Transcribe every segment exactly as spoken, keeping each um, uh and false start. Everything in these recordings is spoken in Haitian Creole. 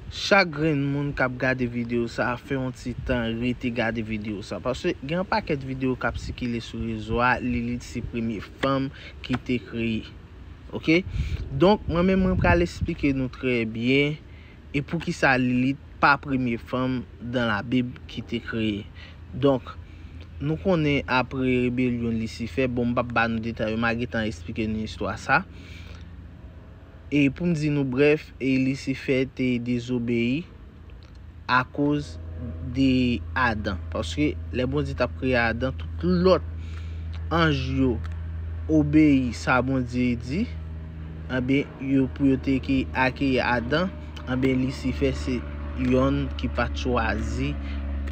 Chak grenn moun k ap gade videyo sa a, fè yon ti tan rete gade videyo sa a. Paske gen yon pakèt videyo k ap sikile sou rezo a, Lilith se premye fanm ki te kreye. Oke? Donk, mwen menm, mwen pral esplike nou trè byen e poukisa Lilith pa premye fanm dan Labib ki te kreye. Donk, nou konnen apre rebelyon Lisifè, bon, m p ap ba nou detay yo, m a gentan esplike nou istwa sa. E pou m di nou brèf, e Lisifè te dezobeyi akoz de Adan. Paske lè Bondye t ap kreye Adan, tout lòt anj yo obeyi sa Bondye di, anben, yo pou yo te ke akeyi Adan, anben, Lisifè se yonn ki pa t chwazi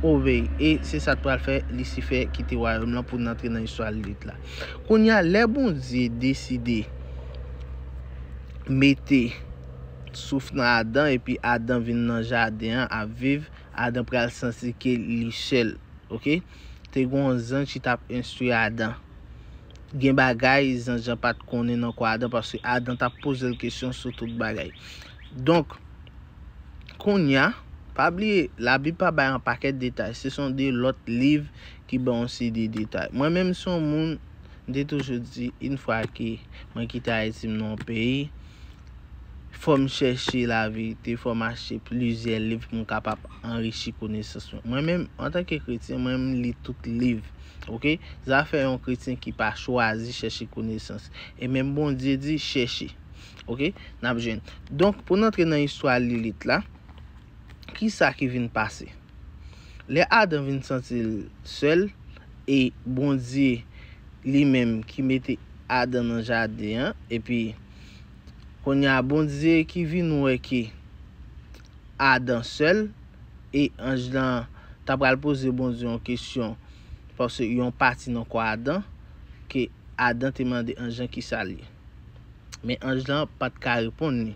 obeyi. E se sa t pral fè Lisifè kite wayòm lan pou n antre nan istwa Lilith la. Kounye a, lè Bondye deside mete souf nan Adan, epi Adan vin nan jaden an ap viv, Adan pral santi ke li sèl, oke? Te gen yon zanj ki t ap enstwi Adan. Gen bagay zanj lan pa t konnen nan kò Adan, paske Adan t ap poze l kesyon sou tout bagay. Donk, kounye a, pa bliye, Labib pa bay yon pakèt detay. Se son de lòt liv ki ban yon seri de detay. Mwen menm, se yon moun, m te toujou di, yon fwa ke mwen kite Ayiti, m nan yon peyi, fò m chèche laverite, fò m achte plizyè liv pou m kapab anrichi konesans mwen. Mwen menm, antanke kretyen, mwen menm, m li tout liv. Oke? Zafè yon kretyen ki pa chwazi chèche konesans. E menm Bondye di, chèche. Oke? N ap jwenn. Donk, pou n antre nan istwa Lilith la, ki sa ki vin pase? Lè Adan vin santi l sèl, e Bondye li menm ki mete Adan nan jaden an, epi kounye a Bondye ki vin wè ke Adan sèl, e anj lan ta pral poze Bondye yon kesyon, paske yon pati nan kò Adan, ke Adan te mande anj lan kisa l ye. Men anj lan pa t ka reponn li.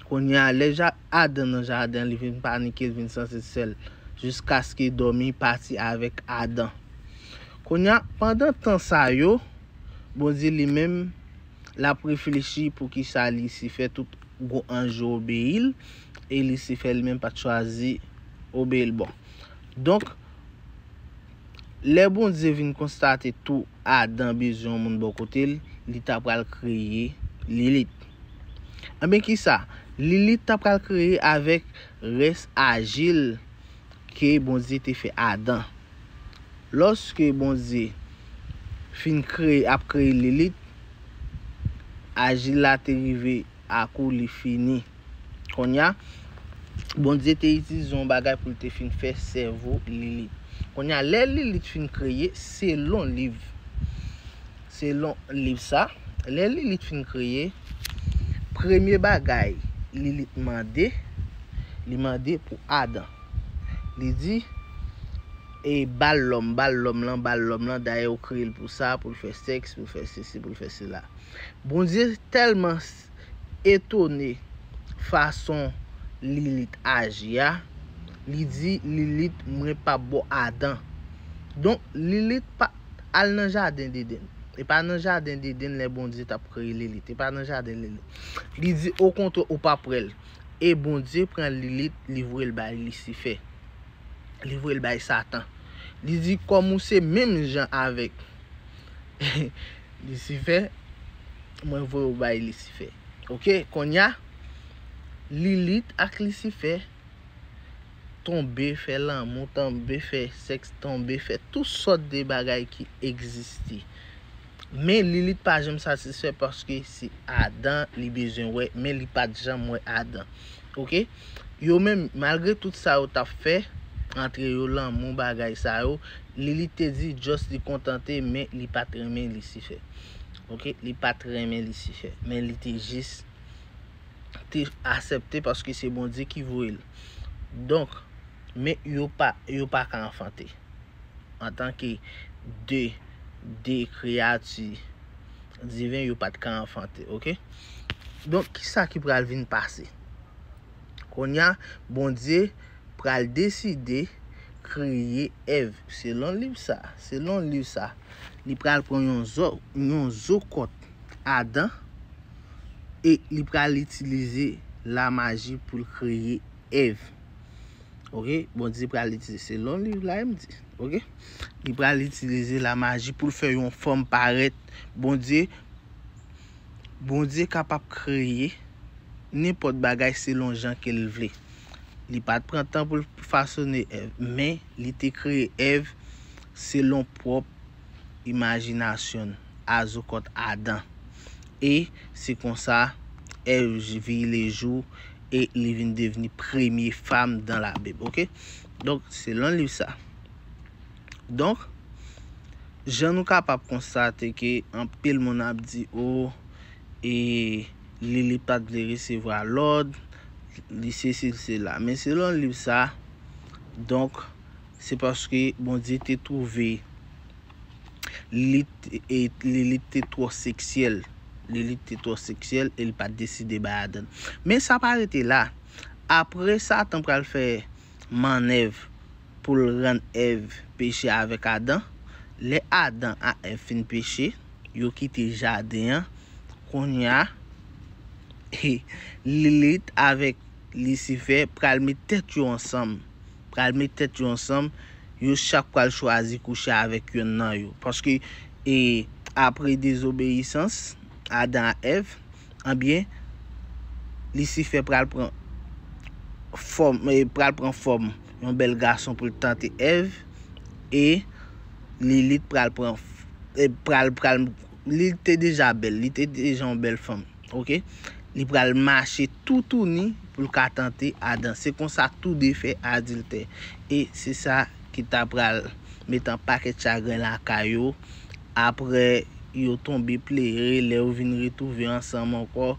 Kounye a, lè ja-, Adan nan jaden, li vin panike, li vin santi l sèl, jiskaske dòmi pati avèk Adan. Kounye a, pandan tan sa yo, Bondye li menm, l ap reflechi poukisa Lisifè, tout gwo anj yo obeyi l, e Lisifè li menm pa t chwazi obeyi l. Bon. Donk, lè Bondye vin konstate tou Adan bezwen yon moun bò kote l, li ta pral kreye Lilith. Anben, kisa? Lilith ta pral kreye avèk rès ajil ke Bondye te fè Adan. Lòske Bondye fin kreye, ap kreye Lilith, ajil la te rive akou, li fini. Kounye a, Bondye te itilize yon bagay pou l te fin fè sèvo Lilith. Kounye a, lè Lilith fin kreye, selon liv, selon liv sa, lè Lilith fin kreye, premye bagay Lilith mande, li mande pou Adan. Li di, e ba l lòm, ba l lòm lan, ba l lòm lan, dayè ou kreye l pou sa, pou l fè sèks, pou l fè sesi, pou l fè sela. Bondye tèlman s-, etone fason Lilith aji a, li di, Lilith, mwen p ap ba w Adan. Donk, Lilith pa al nan jaden Deden. E pa nan jaden Deden lè Bondye t ap kreye Lilith. E pa nan jaden Lilith. Li di, okontrè, ou p ap wè l. E Bondye pran Lilith, li voye l bay Lisifè. Li voye l bay Satan. Li di, kòm ou se menm jan avèk Lisifè, mwen voye w bay Lisifè. Oke, kounye a, Lilith ak Lisifè tonbe fè lanmou, tonbe fè sèks, tonbe fè tout sòt de bagay ki egziste. Men Lilith pa janm satisfè paske se Adan li bezwen wè, men li pa t janm wè Adan. Oke? Yo menm, malgre tout sa yo t ap fè, antre yo, lanmou, bagay sa yo, Lilith te di just li kontante, men li pa t renmen Lisifè. Oke? Li pa t renmen Lisifè, men li te jis te aksepte paske se Bondye ki voye l. Donk, men yo pa, yo pa ka anfante. Antanke de, de kreyati diven, yo pa t ka anfante, oke? Donk, kisa ki pral vin pase? Kounye a, Bondye pral deside kreye Èv. Selon liv sa, selon liv sa, li pral pran yon zo, yon zo kòt Adan, e li pral itilize lamaji pou l kreye Èv. Oke, Bondye pral itilize, selon liv la, m di, oke? Li pral itilize lamaji pou l fè yon fanm parèt. Bondye, Bondye kapab kreye nenpòt bagay selon jan ke l vle. Li pa t pran tan pou l fasone Èv, men li te kreye Èv selon pwòp imajinasyon l, a zo kòt Adan. E se konsa Èv vile jou e li vin devni premye fanm dan Labib, oke? Donk, selon liv sa. Donk, jan nou kapab konstate ke anpil moun ap di, o, e Lilit pa t vle resevwa lòd, li sesi, li sela. Men selon liv sa, donk, se paske Bondye te twouve Lilit, e, Lilit te twò seksyèl. Lilit te twò seksyèl e li pa t deside bay Adan. Men sa pa rete la. Apre Satan pral fè mannèv pou l rann Èv peche avèk Adan, lè Adan a Èv fin peche, yo kite jaden an. Kounye a, Lilit avèk Lisifè pral met tèt yo ansanm. Pral met tèt yo ansanm. Yo chak pral chwazi kouche avèk yonn nan yo. Paske, e, apre dezobeyisans Adan a Èv, ebyen, Lisifè pral pran fòm, e, pral pran fòm yon bèl gason pou l tante Èv, e Lilit pral pran, e, pral, pral, li te deja bèl, li te deja yon bèl fanm, oke? Li pral mache toutouni pou l ka tante Adan. Se konsa tou de fè adiltè. E se sa ki ta pral met an pakèt chagren lakay yo. Apre yo tonbe plere, lè yo vin retwouve ansanm ankò.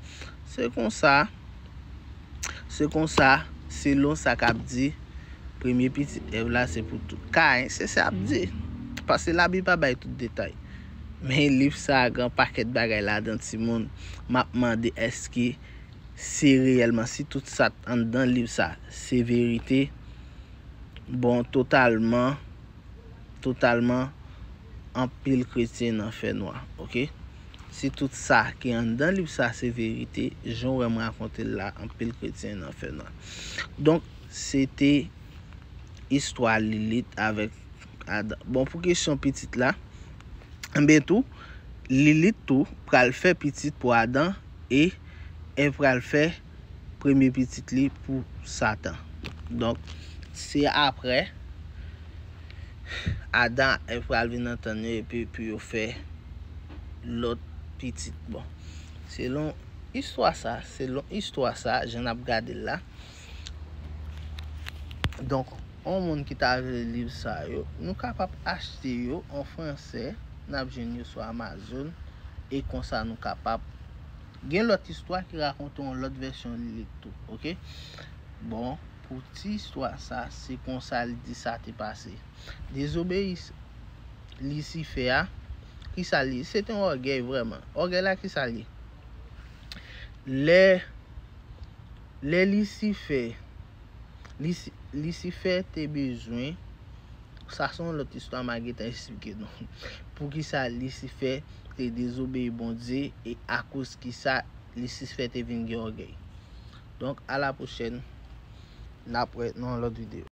Se konsa, se konsa, selon sa k ap di, premye pitit Èv la se pou tout. Kayen, se sa ap di. Paske Labib pa bay tout detay. Men liv sa a gen pakèt bagay ladan, timoun. M ap mande, èske se reyèlman, si tout sa t anndan liv sa se verite? Bon, totalman, totalman, anpil kretyen nan fènwa, oke? Si tout sa ki anndan liv sa se verite, jan w wè m rakonte l la, anpil kretyen nan fènwa. Donk, se te istwa Lilit avèk Adan. Bon, pou kesyon pitit la, enben tou, Lilit tou pral fè pitit pou Adan e Èv pral fè premye pitit li pou Satan. Donk, se apre Adan, Èv pral vin antann yo epi pou yo fè lòt pitit. Bon, selon istwa sa, selon istwa sa, jan n ap gade l la. Donk, yon moun ki ta vle liv sa yo, nou kapab achte yo an fransè, n ap jwenn yo sou Amazon, e konsa nou kapab gen lòt istwa ki rakonte yon lòt vèsyon Lilit tou, oke? Bon, pou ti istwa sa, se konsa l di sa te pase. Dezobeyis Lisifè a, kisa li ye? Se te yon ògèy vrèman. Ògèy la, kisa li ye? Lè, lè Lisifè, Lisi-, Lisifè te bezwen, sa se yon lòt istwa m a gentan eksplike nou. Poukisa Lisifè te dezobeyi Bondye e akoz kisa Lisifè te vin gen ògèy. Donk, a la pwochèn, n ap wè nan yon lòt videyo.